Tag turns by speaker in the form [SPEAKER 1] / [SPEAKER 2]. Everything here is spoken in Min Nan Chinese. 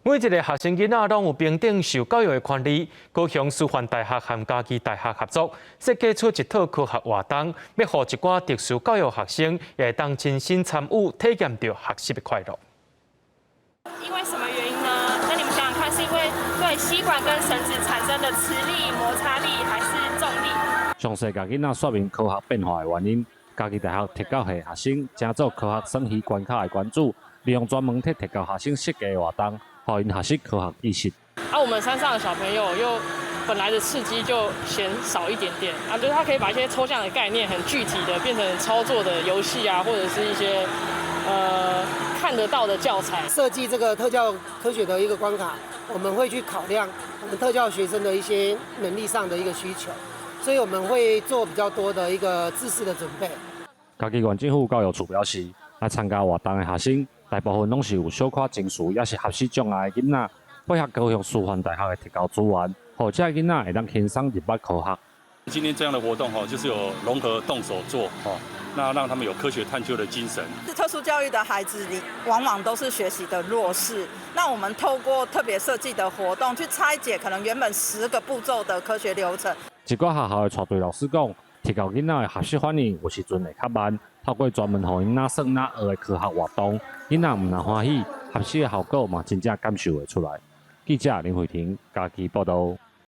[SPEAKER 1] 每一个學生囡仔攏有平等受教育的權利。高雄師範大學和嘉義大學合作，設計出一套科學活動，欲予一寡特殊教育學生會當親身參與，體驗著學習的快樂。
[SPEAKER 2] 因為什麼原因呢？那你們想想看，是因為對吸管跟繩子產生的磁力、摩擦力，還是重力？
[SPEAKER 3] 詳細共囡仔說明科學變化的原因。嘉義大學特教系學生成做科學耍魚關卡的關主，利用專門替特教學生設計的活動，予𪜶學習科學知識。
[SPEAKER 4] 啊，我們山上的小朋友又本來的刺激就嫌少一點點啊，就是他可以把一些抽象的概念很具體的變成操作的遊戲啊，或者是一些看得到的教材。
[SPEAKER 5] 設計這個特教科學的一個關卡，我們會去考量我們特教學生的一些能力上的一個需求，所以我們會做比較多的一個知識的準備。
[SPEAKER 3] 嘉義縣政府教育處表示，來參加活動的學生，大部分攏是有小可情緒，抑是學習障礙的囡仔，配合高雄師範大學的特教資源，予這些囡仔會當輕鬆入捌科學。
[SPEAKER 6] 今天這樣的活動，就是有融合動手做，那讓他們有科學探究的精神。
[SPEAKER 7] 特殊教育的孩子，你往往都是學習的弱勢。那我們透過特別設計的活動，去拆解可能原本10個步驟的科學流程。
[SPEAKER 3] 一寡學校的帶隊老師講，特教囡仔的學習反應有時陣會較慢，透過專門予𪜶若耍若學的科學活動，囡仔毋但歡喜，學習的效果嘛真正感受會出來。記者林慧婷嘉義報道。